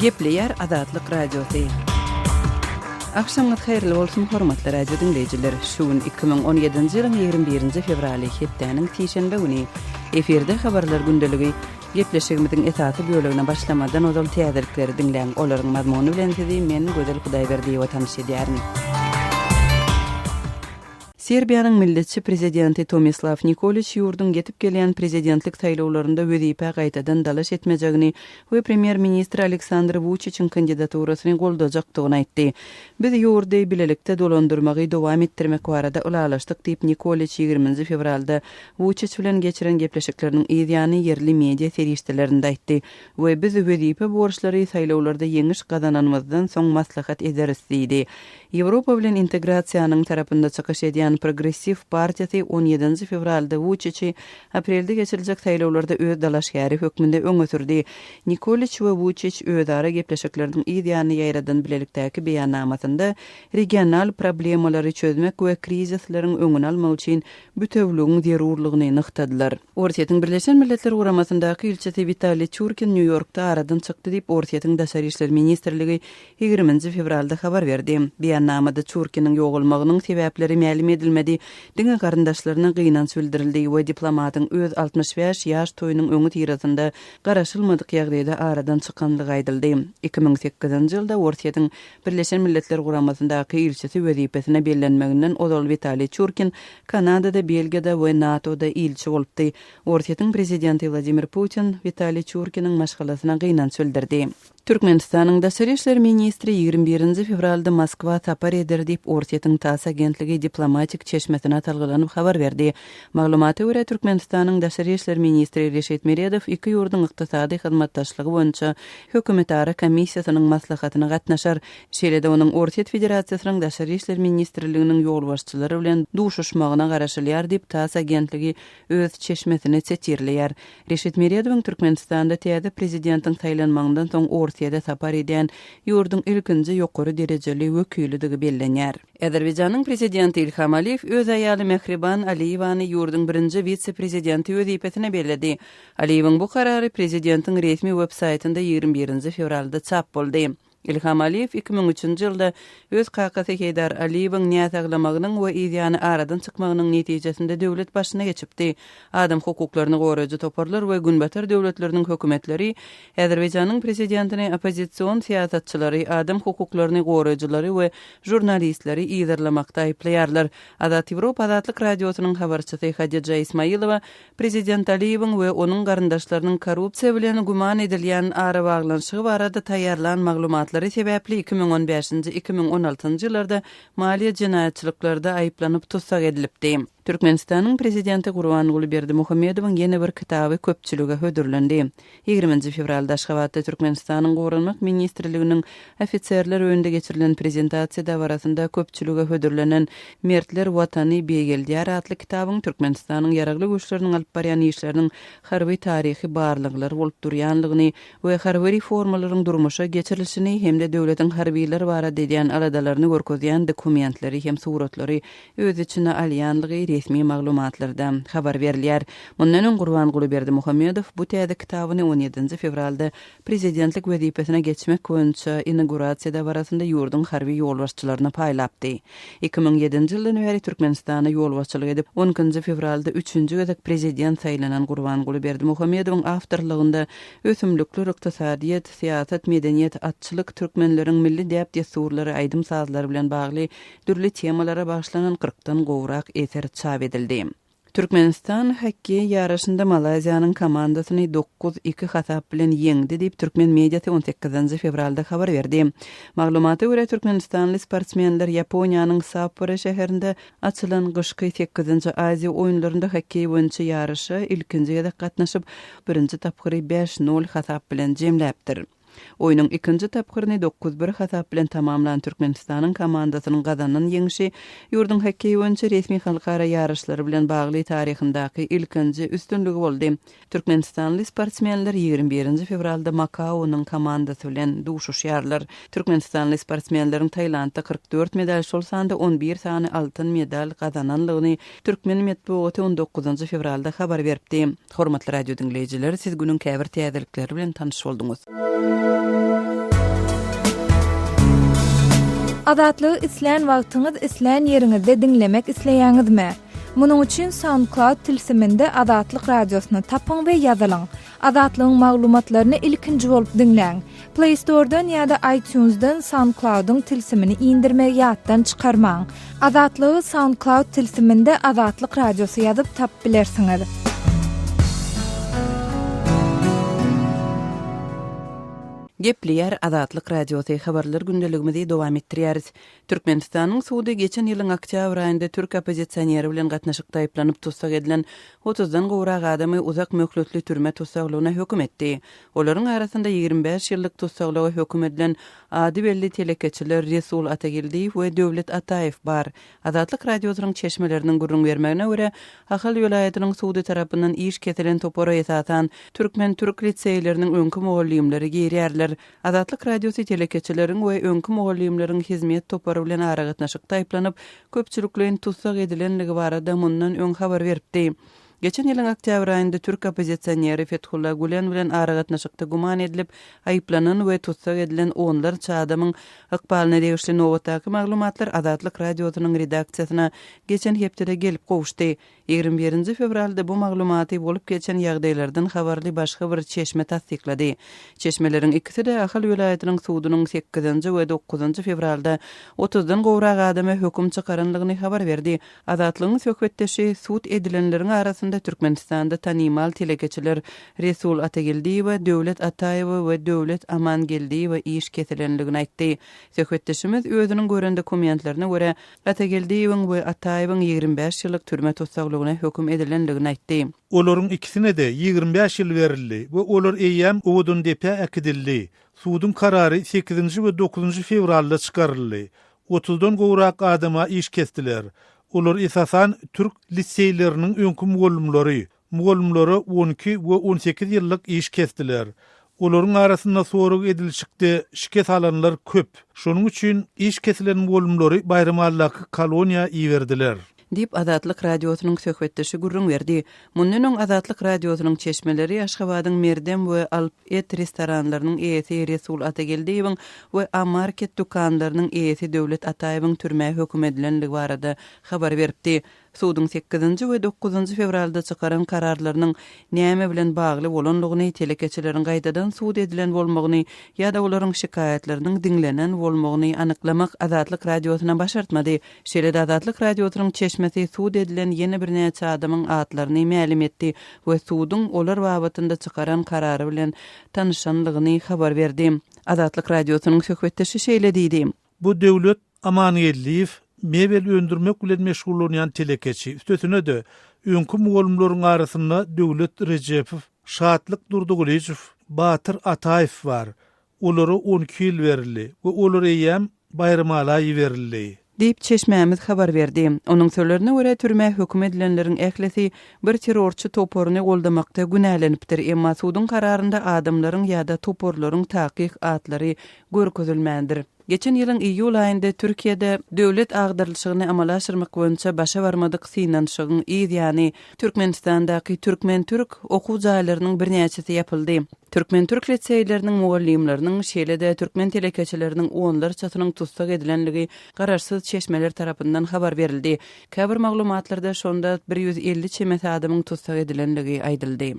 Gepleýär Azatlyk Radiosy. Agşamyňyz haýyrly bolsun, hormatly radio diňleýjiler! Şu gün 2017-nji ýylyň 21-nji fewraly, hepdäniň sişenbe güni. Efirde Habarlar gündeligi. Gepleşigimiziň esasy bölegine başlamadan ozal täzelikleri diňläň. Olaryň mazmuny bilen sizi men, Gözel Hudaýberdiýewa tanyş edýärin. Serbiýanyň milletçi prezidenti Tomislaw Nikoliç ýurduň ýetip gelýän prezidentlik saýlawlarynda wezipä gaýtadan dalaş etmejegini we premýer-ministr Aleksandr Wuçiçiň kandidaturasyny goldajakdygyny aýtdy. Biz ýurdy bilelikde dolandyrmagy dowam etdirmek barada ylalaşdyk diýip, Nikoliç ýigriminji fewralda Wuçiç bilen geçiren gepleşikleriniň yz ýany ýerli media serişdelerinde aýtdy we biz wezipe borçlary saýlawlarda ýeňiş gazananymyzdan soň maslahat ederis diýdi. Ýewropa bilen integrasiýanyň tarapynda çykyş edýän Progressiw partiýasy on ýedinji fewralda Wuçiçi aprelde geçiriljek saýlawlarda öz dalaşgäri hökmünde öňe sürdi. Nikoliç we Wuçiç özara gepleşikleriniň yz ýany ýaýradan bilelikdäki beýannamasynda regional problemalary çözmek we krizisleriň öňüni almak üçin bütewiligiň zerurlygyny nygtadylar. Orsýetiň Birleşen Milletler Guramasyndaky ilçisi Witaliý Çurkin Nýu-Ýorkda aradan çykdy diýip, Orsýetiň Daşary işler ministrligi ýigriminji fewralda habar berdi. Beýannamada Çurkiniň ýogalmagynyň sebäpleri mälim edilmedi, diňe garyndaşlaryna gynanç bildirildi we diplomatyň öz 65 ýaş toýunyň öňüsyrasynda garaşylmadyk ýagdaýda aradan çykanlygy aýdyldy. 2008-nji ýylda Orsýetiň Birleşen Milletler Guramasyndaky ilçisi wezipesine bellenmeginden ozal Witaliý Çurkin Kanadada, Belgiýada we NATO-da ilçi bolupdy. Orsýetiň prezidenti Wladimir Putin Witaliý Çurkiniň maşgalasyna gynanç bildirdi. Türkmenistanyň daşary işler ministri 21 nji fewralda Moskwa sapar eder diýip, Orsýetiň TASS agentligi diplomatik çeşmesine salgylanyp habar berdi. Maglumata görä, Türkmenistanyň daşary işler ministri Reşit Meredow iki ýurduň ykdysady hyzmatdaşlygy boýunça Hökümetara komissiýasynyň maslahatyna gatnaşar. Şeýle-de onuň Orsýet Federasiýasynyň Daşary işler ministrliginiň ýolbaşçylary bilen duşuşmagyna garaşylýar diýip, TASS agentligi öz çeşmesini sitirleýär. Reşit Meredowyň Türkmenistanda täze prezidentiň saýlanmagyndan soň Orsýede sapar edýän ýurduň ilkinji ýokary derejeli wekilidigi bellenýär. Azerbaýjanyň prezidenti Ilham Aliýew öz aýaly Mähriban Aliýewany ýurduň birinji wise-prezidenti wezipesine belledi. Aliýewiň bu karary prezidentiň resmi web-saýtynda 21 nji fewralda çap boldy. Ilham Aliýew 2003-nji ýylda öz kakasy Heýdar Aliýewiň näsaglamagynyň we yzýany aradan çykmagynyň netijesinde döwlet başyna geçipdi. Adam hukuklaryny goraýjy toparlar we Günbatar döwletleriniň hökümetleri Azerbaýjanyň prezidentini oppozision syýasatçylary, adam hukuklaryny goraýjylary we žurnalistleri yzarlamakda aýyplaýarlar. Azat Ýewropa Azatlyk Radiosynyň habarçysy Hadija Ismaýylowa Prezident Aliýewiň we onuň garyndaşlarynyň korrupsiýa bilen güman edilýän arabaglanyşygy barada taýýarlan maglumatlary sebäpli 2015-nji, 2016-njy ýyllarda maliýe jenaýatçylyklarda aýyplanyp tussag edilipdi. Türkmenistanyň Prezidenti Gurbanguly Berdimuhamedowyň ýene bir kitaby köpçülige hödürlendi. Ýigriminji fewralda Aşgabatda Türkmenistanyň Goranmak ministrliginiň Ofiserler öýünde geçirilen prezentasiýa dabarasynda köpçülige hödürlenen Mertler Watany beýgeldýär atly kitabyň Türkmenistanyň Ýaragly Güýçleriniň alyp barýan işleriniň harby-taryhy barlaglary bolup durýanlygyny we harby reformalaryň durmuşa geçirilişini hem-de döwletiň harbylar barada edýän aladalaryny görkezýän dokumentleri hem suratlary öz içine alýanlygy resmi maglumatlarda habar berilýär. Mundan öň Gurbanguly Berdimuhamedow bu täze kitabyny on ýedinji fewralda prezidentlik wezipesine geçmek boýunça inaugurasiýa dabarasynda ýurduň harby ýolbaşçylaryna paýlapdy. 2007-nji ýyldan bäri Türkmenistana ýolbaşçylyk edip, on ikinji fewralda üçünji gezek prezident saýlanan Gurbanguly Berdimuhamedowyň awtorlygynda ösümlikler, ykdysadyýet, syýasat, medeniýet, atçylyk, türkmenleriň milli däp-dessurlary, aýdym-sazlary bilen bagly Dürli temalara bagyşlanan kyrkdan gowrak eser çap edildi. Türkmenistan hokkeý ýaryşynda Malaýziýanyň komandasyny dokuz, iki hasap bilen ýeňdi diýip, türkmen mediasy on sekizinji fewralda habar berdi. Maglumata görä, türkmenistanly sportsmenler Ýaponiýanyň Sapporo şäherinde açylan gyşky sekizinji Aziýa oýunlarynda hokkeý boýunça ýaryşa ilkinji gezek gatnaşyp, birinji tapgyry bäş, nol hasap bilen jemläpdir. Oýnuň ikinji tapgyryny dokuz bir hasap bilen tamamlan Türkmenistanyň komandasynyň gazanan ýeňşi ýurduň hokkeý boýunça resmi halkara ýaryşlary bilen bagly taryhyndaky ilkinji üstünligi boldy. Türkmenistanly sportsmenler 21 nji fewralda Makaonyň komandasy bilen duşuşýarlar. Türkmenistanly sportsmenleriň Tailandda 44 medal, şol sanda 11 sany altyn medal gazananlygyny türkmen metbugaty on dokuzynjy fewralda habar beripdi. Hormatly radio diňleýjiler, siz günüň käbir täzelikleri bilen tanyş bolduňyz. Azatlygy islän wagtyňyz, islän ýeriňizde diňlemek isleýäňizmi? Munuň üçin SoundCloud tilsiminde Azatlyk Radiosyny tapyň we ýazylyň. Azatlygyň maglumatlaryny ilkinji bolup diňläň. Play Store-dan ýa-da iTunes-dan SoundCloud-yň tilsimini indirmegi ýatdan çykarmaň. Azatlygy SoundCloud tilsiminde Azatlyk Radiosy ýazyp tapyp bilersiňiz. Gepleýär Azatlyk Radiosy, Habarlar gündeligimizi dowam etdirýäris. Türkmenistanyň sudy geçen ýylyň oktýabr aýynda türk oppozisioneri bilen gatnaşykda aýyplanyp tussag edilen otuzdan gowrak adamy uzak möhletli türme tussaglygyna höküm etdi. Olaryň arasynda 25 ýyllyk tussaglyga höküm edilen ady belli telekeçiler Resul Atageldiýew we Döwlet Ataýew bar. Azatlyk Radiosynyň çeşmeleriniň gürrüň bermegine görä, Ahal welaýatynyň sudy tarapyndan iş kesilen topara esasan türkmen-türk liseýleriniň öňki mugallymlary girýärler. Azatlyk Radiosy telekeçileriň we öňki mugallymlaryň hizmet topary bilen aragatnaşykda aýyplanyp, köpçülikleýin tussag edilenligi barada mundan öň habar beripdi. Geçen ýylyň oktýabr aýynda türk oppozisioneri Fethullah Gülen bilen aragatnaşykda güman edilip, aýyplanan we tussag edilen onlarça adamyň ykbalyna degişli nobatdaky maglumatlar Azatlyk Radiosynyň redaksiýasyna geçen hepdede gelip gowuşdy. 21 nji fewralda bu maglumaty bolup geçen ýagdaýlardan habarly başga bir çeşme tassyklady. Çeşmeleriň ikisi-de Ahal welaýatynyň sudunyň sekizinji we dokuzynjy fewralda otuzdan gowrak adama höküm çykaranlygyny habar berdi. Azatlygyň söhbetdeşi sud edilenleriň arasynda Türkmenistanda tanymal telekeçiler Resul Atageldiýewe, Döwlet Ataýewe we Döwlet Amangeldiýewe iş kesilenligini aýtdy. Söhbetdeşimiz özüniň gören dokumentlerine görä, Atageldiýewiň we Ataýewiň 25 ýyllyk türme tussaglygyna höküm edilenligini aýtdy. Olaryň ikisine-de 25 ýyl berildi we olar eýýäm Owadandepä äkidildi. Suduň karary sekizinji we dokuzynjy fewralda çykaryldy. Otuzdan gowrak adama iş kesdiler. Olar esasan türk liseýleriniň öňki mugallymlary. Mugallymlara 12 we 18 ýyllyk iş kesdiler. Olaryň arasynda sorag edilişikde şikes alanlar köp. Şonuň üçin iş kesilen mugallymlary Baýramalydaky koloniýa iberdiler. Diýip, Azatlyk Radiosynyň söhbetdeşi gürrüň berdi. Mundan öň Azatlyk Radiosynyň çeşmeleri Aşgabadyň Merdem we Alp et restoranlarynyň eýesi Resul Atageldiýewiň we A-Market dükanlarynyň eýesi Döwlet Ataýewiň türmä höküm edilenligi barada habar beripdi. Suduň sekizinji we dokuzynjy fewralda çykaran kararlarynyň näme bilen bagly bolanlygyny, telekeçileriň gaýtadan sud edilen bolmagyny ýa-da olaryň şikaýatlarynyň diňlenen bolmagyny anyklamak Azatlyk Radiosyna başartmady. Şeýle-de Azatlyk Radiosynyň çeşmesi sud edilen ýene birnäçe adamyň atlaryny mälim etdi we suduň olar babatynda çykaran karary bilen tanyşanlygyny habar berdi. Azatlyk Radiosynyň söhbetdeşi şeýle diýdi. Bu Döwlet Amangeldiýew mebel öndürmek bilen meşgullanýan telekeçi. Üstesine-de, öňki mugallymlaryň arasynda Döwlet Rejepow, Şatlyk Durdygylyjow, Batyr Ataýew bar. Olara 12 ýyl berildi we olar eýýäm Baýramala iberildi. Diýip, çeşmämiz habar berdi. Onuň sözlerine görä, türmä höküm edilenleriň ählisi bir terrorçy toparyny goldamakda günälenipdir, emma suduň kararynda adamlaryň ýa-da toparlaryň takyk atlary görkezilmändir. Geçen ýylyň iýul aýynda Türkiýede döwlet agdarylyşygyny amala aşyrmak boýunça başa barmadyk synanyşygyň yz ýany, Türkmenistandaky türkmen-türk okuw jaýlarynyň birnäçesi ýapyldy. Türkmen-türk liseýleriniň mugallymlarynyň, şeýle-de türkmen telekeçileriniň onlarçasynyň tussag edilenligi garaşsyz çeşmeler tarapyndan habar berildi. Käbir maglumatlarda şonda 150 çemesi adamyň tussag edilenligi aýdyldy.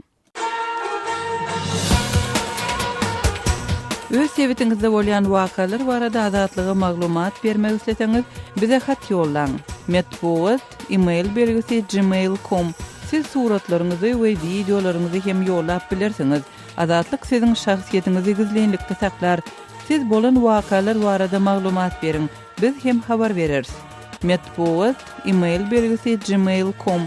Öz sebitiňizde bolýan wakalar barada Azatlyga maglumat bermek isleseňiz, bize hat ýollaň. Metbugat, e-mail belgisi gmail com. Siz suratlaryňyzy we wideolaryňyzy hem ýollap bilersiňiz. Azatlyk siziň şahsyýetiňizi gizlinlikde saklar. Siz bolan wakalar barada maglumat beriň, biz hem habar bereris. Metbugat, e-mail belgisi gmail com.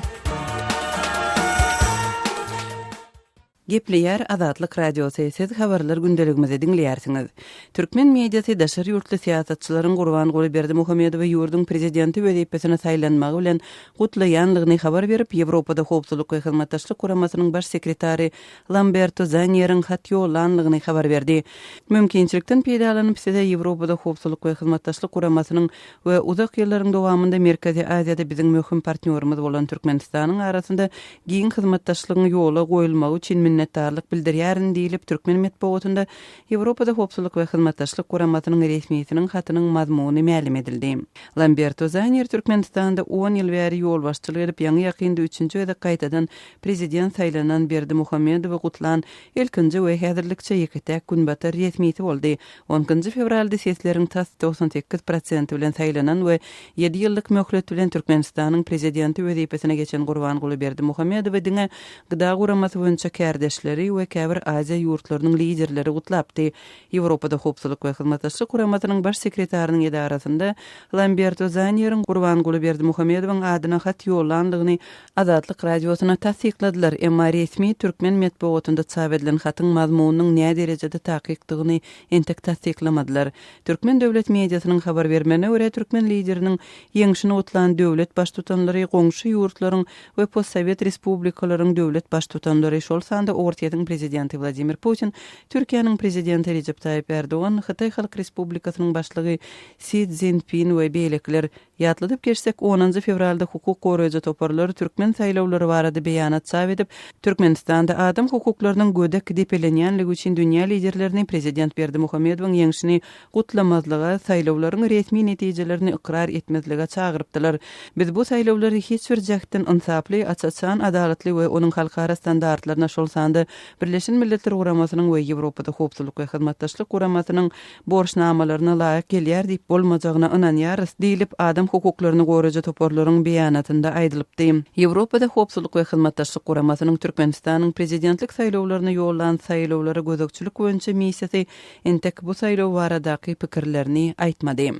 Gepleýär Azatlyk Radiosy, siz habarlar gündeligimizi diňleýärsiňiz. Türkmen mediasy daşary ýurtly syýasatçylaryň Gurbanguly Berdimuhamedowy ýurduň prezidenti wezipesine saýlanmagy bilen gutlaýanlygyny habar berip, Ýewropada Howpsuzlyk we Hyzmatdaşlyk Guramasynyň Baş sekretary Lamberto Zanieriň hat ýollanlygyny habar berdi. Mümkinçilikden peýdalanyp, size Ýewropada Howpsuzlyk we Hyzmatdaşlyk Guramasynyň we uzak ýyllaryň dowamynda Merkezi Aziýada biziň möhüm partnýorymyz bolan Türkmenistanyň arasynda giň hyzmatdaşlygyň ýola goýulmagy üçin minnetdarlyk. minnetdarlyk bildirýärin diýlip, türkmen metbugatynda Ýewropada Howpsuzlyk we Hyzmatdaşlyk Guramasynyň resmisiniň hatynyň mazmuny mälim edildi. Lamberto Zanier Türkmenistanda on ýyl bäri ýolbaşçylyk edip, ýaňy-ýakynda üçünji gezek gaýtadan prezident saýlanan Berdimuhamedowy gutlan ilkinji we häzirlikçe ýeke-täk günbatar resmisi boldy. On ikinji fewralda sesleriň tas 98 prosenti bilen saýlanan we ýedi ýyllyk möhlet bilen Türkmenistanyň prezidenti wezipesine geçen Gurbanguly Berdimuhamedowy diňe GDA guramasy boýunça kärdeşleri we käbir Aziýa ýurtlarynyň liderleri gutlapdy. Ýewropada Howpsuzlyk we Hyzmatdaşlyk Guramasynyň Baş sekretarynyň edarasynda Lamberto Zanieriň Gurbanguly Berdimuhamedowyň adyna hat ýollandygyny Azatlyk Radiosyna tassykladylar, emma resmi türkmen metbugatynda çap edilen hatyň mazmunynyň näderejede takykdygyny entek tassyklamadylar. Türkmen döwlet mediasynyň habar bermegine görä, türkmen lideriniň ýeňşini gutlan döwlet baştutanlary goňşy ýurtlaryň we postsowet respublikalaryň döwlet baştutanlary, şol sanda Orsýetiň prezidenti Wladimir Putin, Türkiýäniň prezidenti Rejep Taýyp Ärdogan, Hytaý Halk Respublikasynyň başlygy Si Szinpin we beýlekiler Ýatladyp geçsek, onunjy fewralda hukuk goraýjy toparlar türkmen saýlawlary barada beýanat çap edip, Türkmenistanda adam hukuklarynyň gödek depelenýänligi üçin dünýä liderlerini prezident Berdimuhamedowyň ýeňşini gutlamazlyga, saýlawlaryň resmi netijelerini ykrar etmezlige çagyrypdylar. Biz bu saýlawlary hiç bir jähtden ynsaply, aç-açan, adalatly we onuň halkara standartlaryna, şol sanda Birleşen Milletler Guramasynyň we Ýewropada Howpsuzlyk we Hyzmatdaşlyk Guramasynyň borçnamalaryna laýyk gelýär diýip bolmajagyna ynanýarys, diýlip, adam hukuklaryny goraýjy toparlaryň beýanatynda aýdylypdy. Ýewropada Howpsuzlyk we Hyzmatdaşlyk Guramasynyň Türkmenistanyň prezidentlik saýlawlaryna ýollan saýlawlara gözegçilik boýunça missiýasy entek bu saýlaw baradaky pikirlerini aýtmady.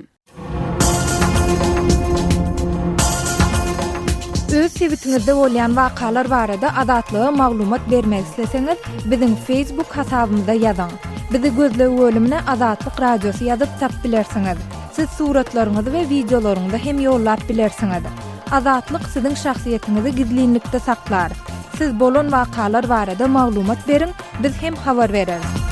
Öz sebitiňizde bolýan wakalar barada Azatlyga maglumat bermek isleseňiz, biziň Facebook hasabymyza ýazyň. Bizi gözleg bölümine Azatlyk Radiosy ýazyp tap bilersiňiz. Siz suratlaryňyzy we wideolaryňyzy hem ýollap bilersiňiz. Azatlyk siziň şahsyýetiňizi gizlinlikde saklar. Siz bolan wakalar barada maglumat beriň, biz hem habar bereris.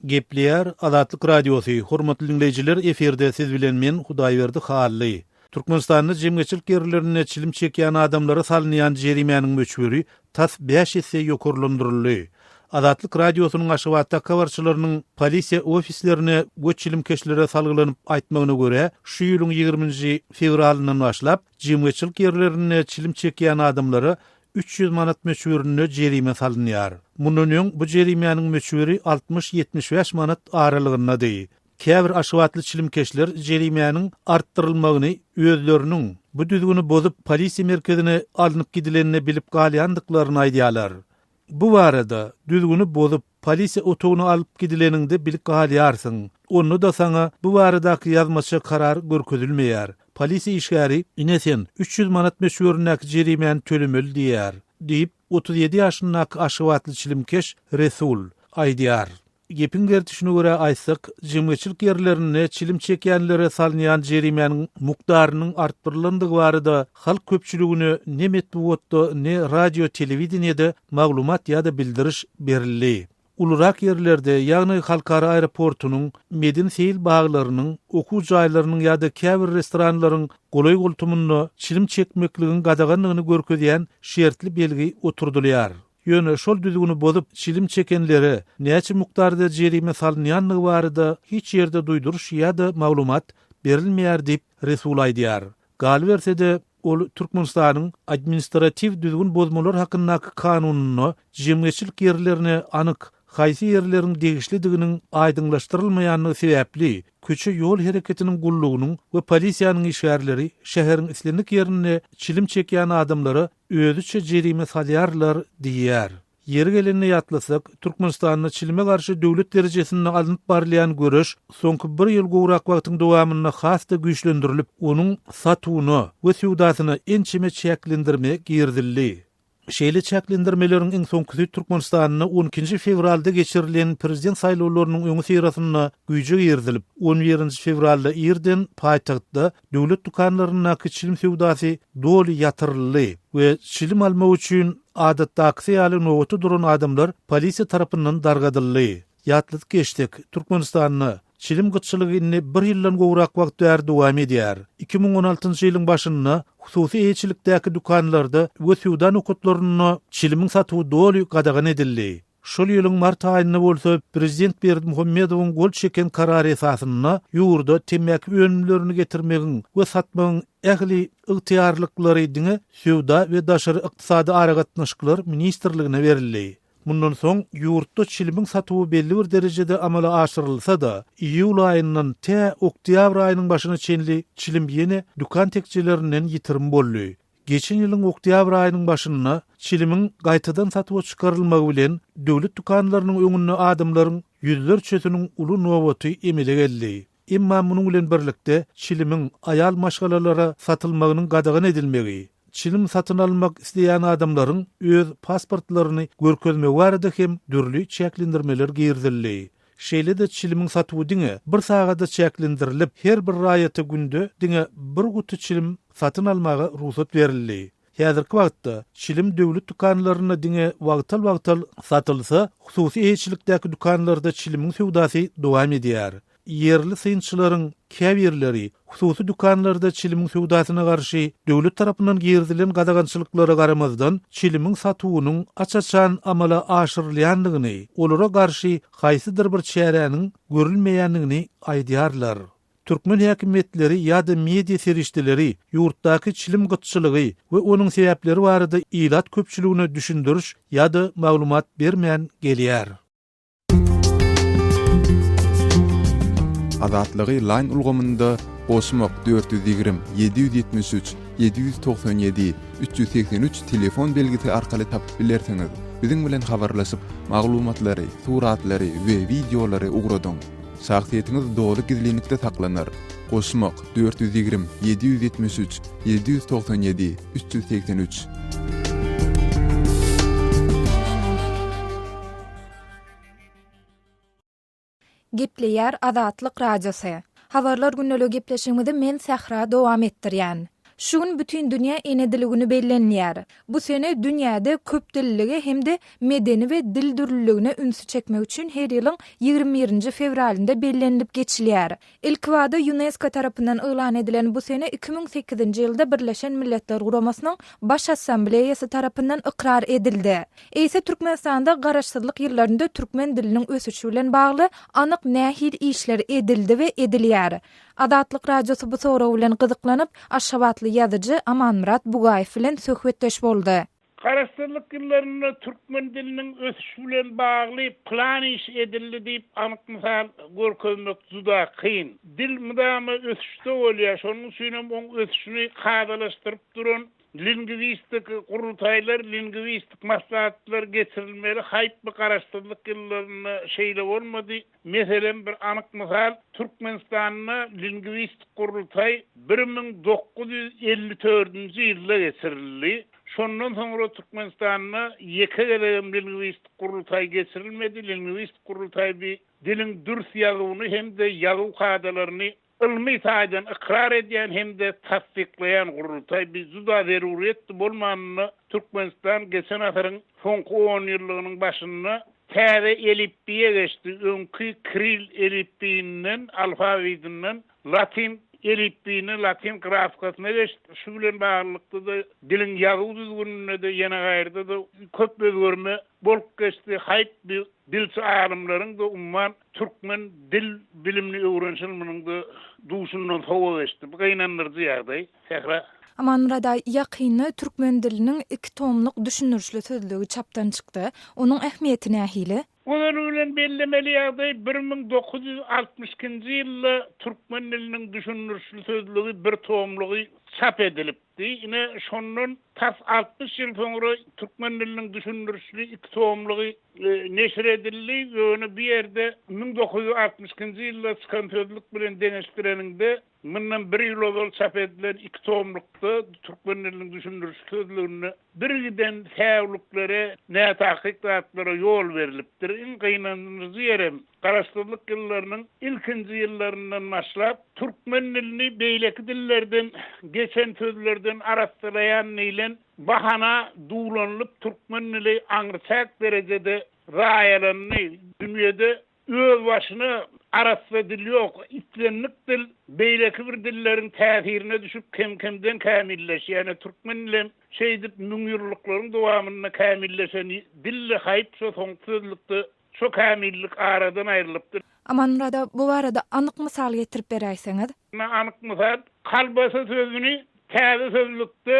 Gepleýär Azatlyk Radiosy, Hormatly diňleýjiler, efirde siz bilen men, Hudaýberdi Hally. Türkmenistanda jemgyýetçilik ýerlerinde çilim çekýän adamlara salynýan jerimäniň möçberi tas bäş esse ýokarlandyryldy. Azatlyk Radiosynyň Aşgabatdaky habarçylarynyň polisiýa ofislerine we çilimkeşlere salgylanyp aýtmagyna görä, şu ýylyň ýigriminji fewralyndan başlap, jemgyýetçilik ýerlerinde çilim çekýän adamlara 300 manat möçberinde jerime salynýar. Mundan öň bu jerimäniň möçberi 60-75 manat aralygyndady. Käbir aşgabatly çilimkeşler jerimäniň artdyrylmagyny özleriniň bu düzgüni bozup polisiýa merkezine alnyp gidilenini bilip galýandyklaryny aýdýarlar. Bu barada, düzgüni bozup, polisiýa otagyna alyp gidileniňde bilip galýarsyň. Onda-da saňa bu baradaky ýazmaça karar görkezilmeýär. Polisiýa işgäri, Ine sen, 300 manat möçberindäki jerimäni tölemeli diýýär, diýip, 37 ýaşyndaky aşgabatly çilimkeş Resul aýdýar. Gepiň gerdişine görä aýtsak, jemgyýetçilik ýerlerinde çilim çekýänlere salynýan jerimäniň mukdarynyň artdyrylandygy barada halk köpçüligine ne metbugatda, ne radio-telewideniýede maglumat ýa-da bildiriş berildi. Ulurak ýerlerde, ýagny halkara aeroportunyň, medeni-seýil baglarynyň, okuw jaýlarynyň ýa-da käbir restoranlaryň golaý-goltumynda çilim çekmekligiň gadagandygyny görkezýän şertli belgi oturdylýar. Ýöne şol düzgüni bozup, çilim çekenlere näçe mukdarda jerime salynýandygy barada hiç ýerde duýduryş ýa-da maglumat berilmeýär diýip, Resul aýdýar. Galyberse-de, ol Türkmenistanyň Administratiw düzgün bozmalar hakyndaky kanunynda jemgyýetçilik ýerlerine anyk haýsy ýerleriň degişlidiginiň aýdyňlaşdyrylmaýandygy sebäpli, köçe-ýol hereketiniň gullugynyň we polisiýanyň işgärleri şäheriň islendik ýerinde çilim çekýän adamlara özüçe jerime salýarlar diýýär. Ýeri gelende ýatlasak, Türkmenistanda çilime garşy döwlet derejesinde alnyp barylýan göreş soňky bir ýyl gowrak wagtyň dowamynda has-da güýçlendirilip, onuň satuwyna we söwdasyna ençeme çäklendirme girizildi. Şeýle çäklendirmeleriň iň soňkusy Türkmenistanda on ikinji fewralda geçirilen prezident saýlawlarynyň öňüsyrasynda güýje girizilip, on birinji fewralda irden paýtagtda döwlet dükanlaryndaky çilim söwdasy doly ýatyryldy we çilim almak üçin adatdakysy ýaly nobata duran adamlar polisiýa tarapyndan dargadyldy. Ýatladyp geçsek, Türkmenistanda. Çilim gytçylygy indi bir ýyldan gowrak wagt bäri dowam edýär. 2016-njy ýylyň başynda hususy eýeçilikdäki dükanlarda we söwda nokatlarynda çilimiň satuwy doly gadagan edildi. Şol ýylyň mart aýynda bolsa prezident Berdimuhamedowyň gol çeken karary esasynda ýurda temmäki önümlerini getirmegiň we satmagyň ähli ygtyýarlyklary diňe Söwda we daşary ykdysady aragatnaşyklar ministrligine berildi. Mundan soň ýurtda çilimiň satuwy belli bir derejede amala aşyrylsa-da, iýul aýyndan tä oktýabr aýynyň başyna çenli çilim ýene dükan tekjelerinden ýitirim boldy. Geçen ýylyň oktýabr aýynyň başynda çilimiň gaýtadan satuwa çykarylmagy bilen döwlet dükanlarynyň öňünde adamlaryň ýüzlerçesiniň uly nobaty emele geldi. Emma munuň bilen birlikde çilimiň aýal maşgalalara satylmagynyň gadagan edilmegi, çilim satyn almak isleýän adamlaryň öz pasportlaryny görkezmegi barada hem dürli çäklendirmeler girizildi. Şeýle-de çilimiň satuwy diňe bir sagada çäklendirilip, her bir raýata günde diňe bir guty çilim satyn almaga rugsat berildi. Häzirki wagtda çilim döwlet dükanlarynda diňe wagtal-wagtal satylsa, hususy eýeçilikdäki dükanlarda çilimiň söwdasy dowam edýär. Ýerli synçylaryň käbirleri hususy dükanlarda çilimiň söwdasyna garşy döwlet tarapyndan girizilen gadagançylyklara garamazdan, çilimiň satuwynyň aç-açan amala aşyrylýandygyny, olara garşy haýsydyr bir çäräniň görülmeýändigini aýdýarlar. Türkmen häkimiýetleri ýa-da media serişdeleri ýurtdaky çilim gytçylygy we onuň sebäpleri barada ilat köpçüligine düşündiriş ýa-da maglumat bermän gelýär. Azatlygy Line ulgamynda goşmak 420 773 797 383 telefon belgisi arkaly tapyp bilersiňiz. Biziň bilen habarlaşyp, maglumatlary, suratlary we wideolary ugradyň. Şahsyýetiňiz doly gizlinlikde saklanar. Goşmak 420 773 797 383. Gepleýär Azatlyk Radiosy. Habarlar gündeliği gepleşigimizi men Sähra dowam etdirýän. Şu gün Bütindünýä ene dili güni bellenilýär. Bu sene dünýäde köpdillilige hem-de medeni we dil dürlüligine ünsi çekmek üçin her ýylyň 21-nji fewralynda bellenilip geçilýär. Ilkibada Ýunesko tarapyndan yglan edilen bu sene 2008-nji ýylda Birleşen Milletler Guramasynyň Baş Assambleýasy tarapyndan ykrar edildi. Eýse Türkmenistanda Garaşsyzlyk ýyllarynda türkmen diliniň ösüşi bilen bagly anyk nähili işler edildi we edilýär? Azatlyk Radiosy bu sorag bilen gyzyklanyp, aşgabatly ýazyjy Amanmyrat Bugaýew bilen söhbetdeş boldy. Garaşsyzlyk ýyllarynda türkmen diliniň ösüşi bilen bagly plan iş edildi diýip anyk mysal görkezmek juda kyn. Dil mydama ösüşde bolýar, şonuň üçin hem oň ösüşini kadalaşdyryp duran lingwistik gurultaýlar, lingwistik maslahatlar geçirilmeli. Haýp bu garaşsyzlyk ýyllarynda şeýle bolmady. Meselem, bir anyk mysal, Türkmenistanda lingwistik gurultaý 1954-nji ýylda geçirildi. Şondan soňra Türkmenistanda ýeke gezegem lingwistik gurultaý geçirilmedi. Lingwistik gurultaý bi diliň dürs ýazuwyny hem-de ýazuw kadalaryny ylmy taýdan ykrar edýän hem-de tassyklaýan gurultaý. Bi juda zeruryýetdi, bolmanynda Türkmenistan geçen asyryň soňky onýyllygynyň başynda täze elipbiýe geçdi, öňki kiril elipbiýinden, alfawidinden Latyn elipbiýine, latyn grafikasyna geçdi. Şu bilen baglylykda-da diliň ýazuw düzgüninde-de, ýene gaýryda-da köp özgerme bolup geçdi. Haýp, bu dilçi alymlaryň-da, umuman, türkmen dil bilimini öwreniş ylmynyň-da duşundan sowa geçdi. Bu gynandyryjy ýagdaý, Sähra. Amanmyrat aga, ýakynda türkmen diliniň iki tomluk düşündirişli sözlügi çapdan çykdy. Onuň ähmiýeti nähili? Ozaly bilen bellemeli ýagdaý, 1962-nji ýylda türkmen diliniň düşündirişli sözlügi bir tomlugy çap edilipdi. Ine, şondan tas 60 ýyl soňra türkmen diliniň düşündirişli iki tomlugy neşir edildi. Ýöne bu ýerde 1962-nji ýylda çykan sözlük bilen deňeşdireniňde, Mundan bir ýyl ozal çap edilen iki tomlukda türkmen diliniň düşündiriş sözlüginde birgiden säwliklere, nätakyk zatlara ýol berlipdir. Iň gynandyryjy ýerem, Garaşsyzlyk ýyllarynyň ilkinji ýyllaryndan başlap, türkmen dilini beýleki dillerden geçen sözlerden arassalaýan diýlen bahana duwlanylyp, türkmen dili aňryçäk derejede zaýalandy. Dünýede Özbaşyna Arassa dil ýok. Islendik dil beýleki bir dilleriň täsirine düşüp kem-kemden kämilleşýär. Ýöne türkmen dilem şeýdip müňýyllyklaryň dowamynda kämilleşen dildi. Haýp şo soňky sözlükde şo kämillik aradan aýrylypdyr. Amanmyrat aga, bu barada anyk mysal getirip beräýseňiz? Ine anyk mysal, kolbasa sözüni täze sözlükde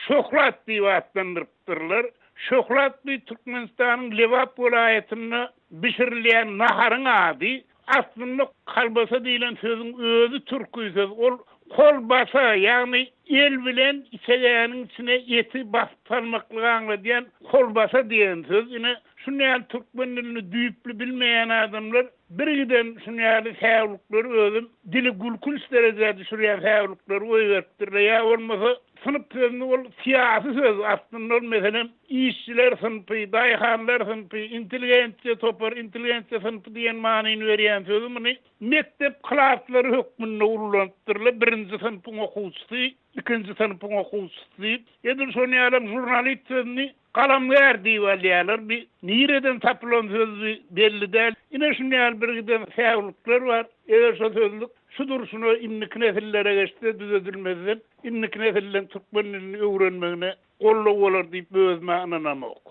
şöhlat diýip atlandyrypdyrlar. Şöhlat bu Türkmenistanyň Lebap welaýatynda bişirilýän naharyň ady. Aslynda kolbasa diýlen sözüň özi türki söz. Ol kol basa, ýagny el bilen içegäniň içine eti basyp salmaklygy aňladýan kolbasa diýen söz. Ine, şuny ýaly türkmen dilini düýpli bilmeýän adamlar birgiden şuny ýaly säwlikleri özem dili gülkünç derejä düşürýän säwlikleri goýberipdirler. Ýa bolmasa Synp sözüni ol syýasy söz, aslynda ol meselem işçiler synpy, daýhanlar synpy, intelligensiýa topar, intelligensiýa synpy diýen manyny berýän sözi muny mekdep klaslary hökmünde ullanypdyrlar, birinji synpyň okuwçysy, ikinji synpyň okuwçysy diýip. Edil şonuň ýalam žurnalist sözüni Galamgär diýip alýarlar. Bi nireden tapylan söz belli däl. Ine şuny ýaly birgiden säwlikler bar. Eger şo sözlük şu durşuna indiki nesillere geçse düzedilmezden indiki nesilleň türkmen dilini öwrenmegine goldaw bolar diýip özüm-ä ynanamok.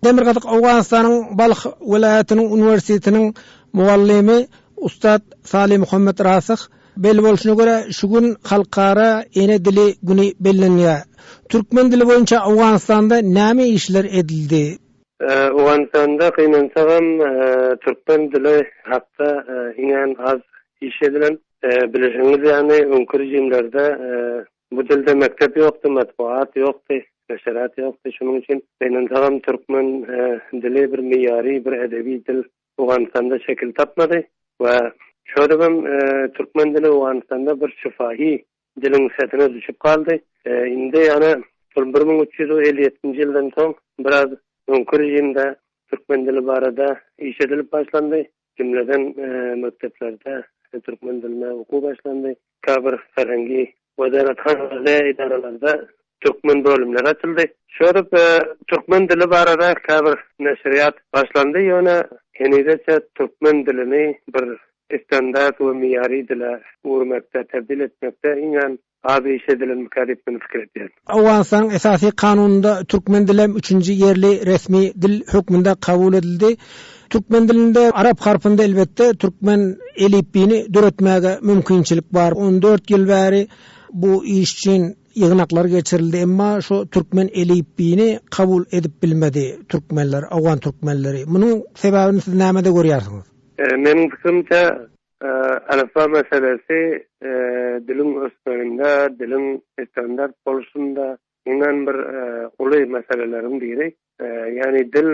Demirgazyk Owganystanyň Balh welaýatynyň uniwersitetiniň mugallymy ussat Salymuhammet Rasyh, Belli bolşuna görä, şu gün Halkara ene dili güni bellenýär. Türkmen dili boýunça Owganystanda näme işler edildi? Owganystanda gynansagam türkmen dili hakda iňňän az iş edilen. Bilişiňiz ýaly öňki režimlerde Bu dilde mekdep ýokdy, metbugat ýokdy, neşirat ýokdy. Şunuň üçin gynansagam türkmen dili bir meýýary, bir edebi dil Owganystanda şekil tapmady we şöýdibem türkmen dili Owganystanda bir şyfahy diliň setine düşüp galdy. Indi ýöne şol 1357-nji ýyldan soň biraz öňki režimde türkmen dili barada iş edilip başlandy. Jümleden mekdeplerde türkmen diline okuw başlandy. Käbir ferhengi wezarethanada, edaralarda türkmen bölümleri açyldy. Şöýdüp türkmen dili barada käbir neşirýat başlandy, ýöne henizeçe türkmen dilini bir standart we meýýary dile öwürmekde, tebdil etmekde iňňän Az iş edilenmikä diýip men pikir edýän. Owganystanyň Esasy Kanunynda türkmen dilem üçünji ýerli resmi dil hökmünde kabul edildi. Türkmen dilinde arap harpynda elbetde türkmen elipbiýini döretmäge mümkinçilik bar. On dört ýyl bäri bu iş üçin ýygnaklar geçirildi, emma şu türkmen elipbiýini kabul edip bilmedi türkmenler, owgan türkmenleri. Munuň sebäbini siz nämede görýärsiňiz? Meniň pikirimçe, Elipba meselesi diliň ösmeginde, diliň standart bolşunda iňňän bir uly meseleleriň biri. Ýagny dil,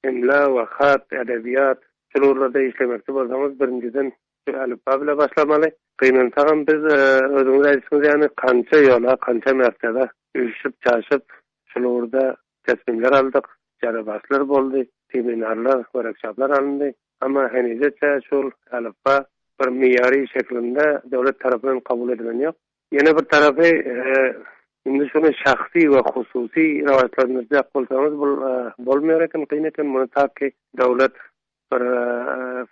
imla we hat, edebiýat şul ugurlarda işlemekçi bolsaňyz birinjiden şu elipba bile başlamaly. Gynansagam biz özüňiz aýdyşyňyz ýaly kança ýola, kança mertebe üýşüp-çaşyp şul ugurda teslimler aldyk, jarabaslar boldy, seminarlar, workşoplar alyndy. Emma henizeçe şol elipba bir meýýary şeklinde döwlet tarapyndan kabul edilen ýok. Ýene bir tarapy, indi şuny şahsy we hususy rowaçlandyrjak bolsaňyz bul bolmaýar eken, kyn eken. Muny ta ki döwlet bir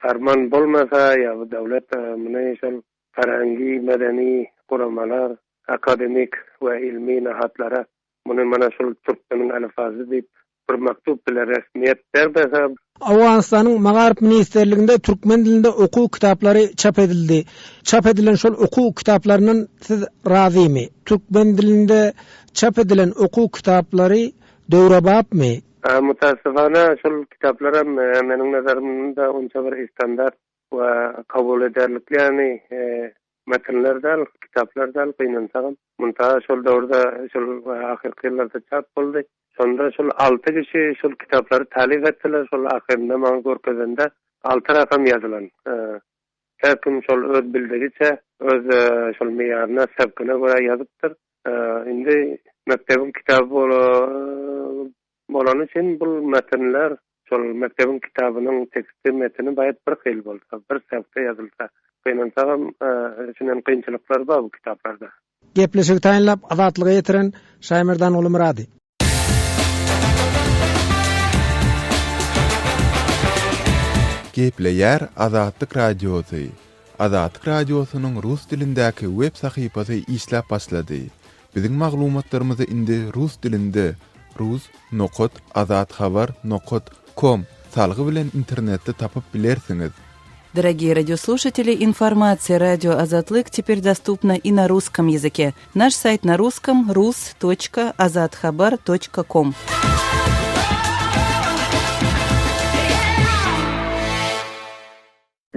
farman bolmasa ýa bu döwlet muny şol ferhengi, medeni guramalar, akademik we ilmi nahatlara Muny mana şul türkmeniň elifasy diýip bir mektup bile resmiýet bermese. Owganystanyň Magaryf ministrliginde türkmen dilinde okuw kitaplary çap edildi. Çap edilen şol okuw kitaplaryndan siz razymy? Türkmen dilinde çap edilen okuw kitaplary döwrebapmy? Mutaassifana şol kitaplaram meniň nazarymda onça bir standart we kabul ederlikli ýagny Metnler däl, kitaplar däl, gynansagam. Munta şol döwürde, şol ahyrky ýyllarda çap boldy. Şonda şol alty kişi şol kitaplary talyp etdiler. Şol ahyrynda maňa görkezende alty rakam ýazylan. Her kim şol öz bildigiçe, öz şol meýaryna, sebkine görä ýazypdyr. Indi mekdebiň kitaby Bolany üçin bul metinler şol mekdebiň kitabynyň teksti metini baýat bir hil bolsa, bir sebkde ýazylsa. Gynansagam şunden kynçylyklar bar bu kitaplarda. Gepleşigi taýynlap Azatlyga ýetiren Şaýmerdan Gulumyrady. Gepleýär Azatlyk Radiosy, Azatlyk Radiosynyň rus dilindäki web sahypasy işläp başlady. Biziň maglumatlarymyzy indi rus dilinde rus nokat azathabar nokat kom salgy bilen internetde tapyp bilersiňiz. Дорогие радиослушатели, информация радио Азатлык теперь доступна и на русском языке. Наш сайт на русском rus.azathabar.com.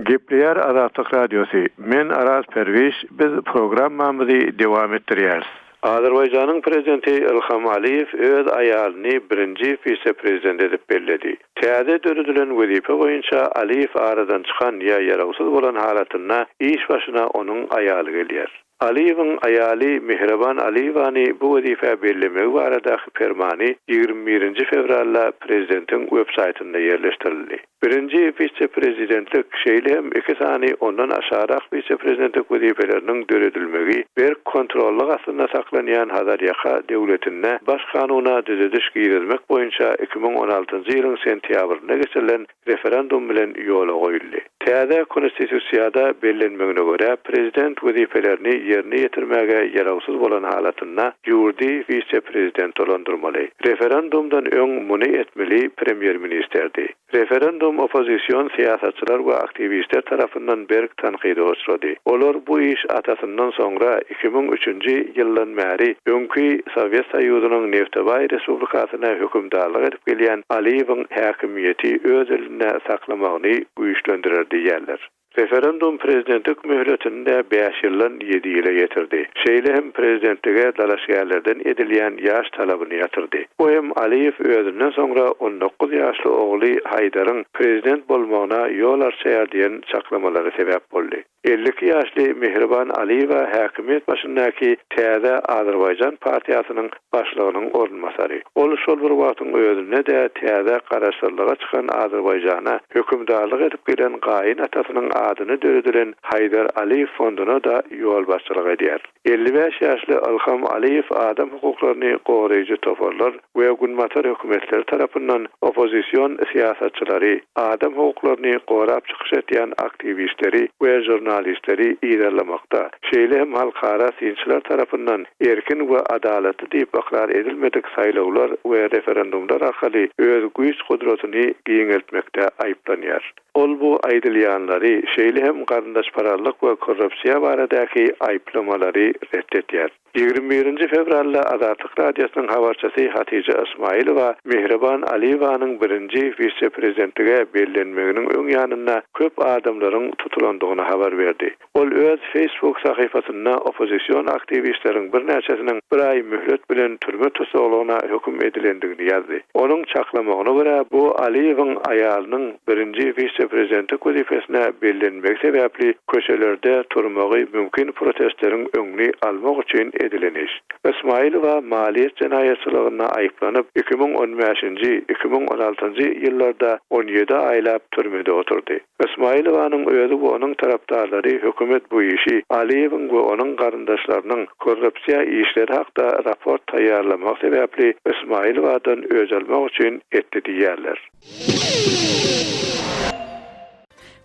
Gepleýär Azatlyk Radiosy, Men Araz Perwiş, biz programmamyzy dowam etdirýäris. Azerbaýjanyň prezidenti Ilham Aliýew öz aýalyny birinji wise-prezident edip belledi. Täze döredilen wezipe boýunça Aliýew aradan çykan ýa ýarawsyz bolan halatynda iş başyna onuň aýaly gelýär. Aliýewiň aýaly Mihriban Aliýewany bu wezipä bellemegi baradaky permany 21 nji fewralda prezidentiň websaýtynda ýerleşdirildi. Birinji wise-prezidentlik, şeýle hem iki sany ondan aşagrak wise-prezidentlik wezipeleriniň döredilmegi berk kontrollyk astynda saklanýan Hazarýaka döwletinde Baş kanuna düzediş girizmek boýunça 2016-njy ýylyň sentýabrynda geçirilen referendum bilen ýola goýuldy. Täze Konstitusiýada bellenmegine görä, prezident wezipelerini ýerine ýetirmäge ýarawsyz bolan halatynda ýurdy wise-prezident dolandyrmaly. Referendumdan öň muny etmeli premýer-ministerdi. Referendum oppozision syýasatçylar we aktiwistler tarapyndan berk tankyda uçrady. Olar bu iş atasyndan soňra 2003-nji ýyldan bäri öňki Sowet Soýuzynyň nefte baý respublikasyna hökümdarlyk edip gelýän Aliýewiň häkimiýeti öz elinde saklamagyny güýçlendirer diýýärler. Referendum prezidentlik möhletini-de bäş ýyldan ýedi ýyla ýetirdi. Şeýle hem prezidentlige dalaşgärlerden edilýän ýaş talabyny ýatyrdy. Bu hem Aliýew özünden soňra 19 ýaşly ogly Haýdaryň prezident bolmagyna ýol arçaýar diýen çaklamalara sebäp boldy. 52 ýaşly Mihriban Aliýewa häkimiýet başyndaky Täze Azerbaýjan partiýasynyň başlygynyň orunbasary. Ol şol bir wagtyň özünde-de täze garaşsyzlyga çykan Azerbaýjana hökümdarlyk edip gelen gaýyn atasynyň adyna döredilen Haýdar Aliýew fonduna-da ýolbaşçylyk edýär. 55 ýaşly Ylham Aliýew adam hukuklaryny goraýjy toparlar we günbatar hökümetleri tarapyndan oppozision syýasatçylary, adam hukuklaryny gorap çykyş edýän aktiwistleri we žurnalistleri yzarlamakda, şeýle hem halkara synçylar tarapyndan erkin we adalatly diýip ykrar edilmedik saýlawlar we referendumlar arkaly öz güýç-gudratyny giňeltmekde aýyplanýar. Ol bu aýdylýanlary, şeýle hem garyndaşparazlyk we korrupsiýa baradaky aýyplamalary ret edýär. 21-nji fewralda Azatlyk Radiosynyň habarçysy Hatija Ysmaýylowa Mihriban Aliýewanyň birinji wise-prezidentlige bellenmeginiň öň ýanynda köp adamlaryň tutulandygyny habar berdi. Ol öz Facebook sahypasynda oppozision aktiwistleriň birnäçesiniň bir aý möhlet bilen türme tussaglygyna höküm edilendigini ýazdy. Onuň çaklamagyna görä, bu Aliýewiň aýalynyň birinji wise-prezidentlik wezipesine bellenmegi sebäpli köçelerde turmagy mümkin protestleriň öňüni almak üçin edilen iş. Ysmaýylowa maliýet jenaýatçylygynda aýyplanyp, 2015-nji, 2016-njy ýyllarda 17 aýlap türmede oturdy. Ysmaýylowanyň özi we onuň tarapdarlary hökümet bu işi Aliýewiň we onuň garyndaşlarynyň korrupsiýa işleri hakda raport taýýarlamagy sebäpli Ysmaýylowadan öç almak üçin etdi diýýärler.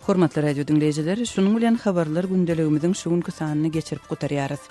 Hormatly radio diňleýjiler, şunuň bilen habarlar gündeligimiziň şu günki sanyny geçirip gutarýarys.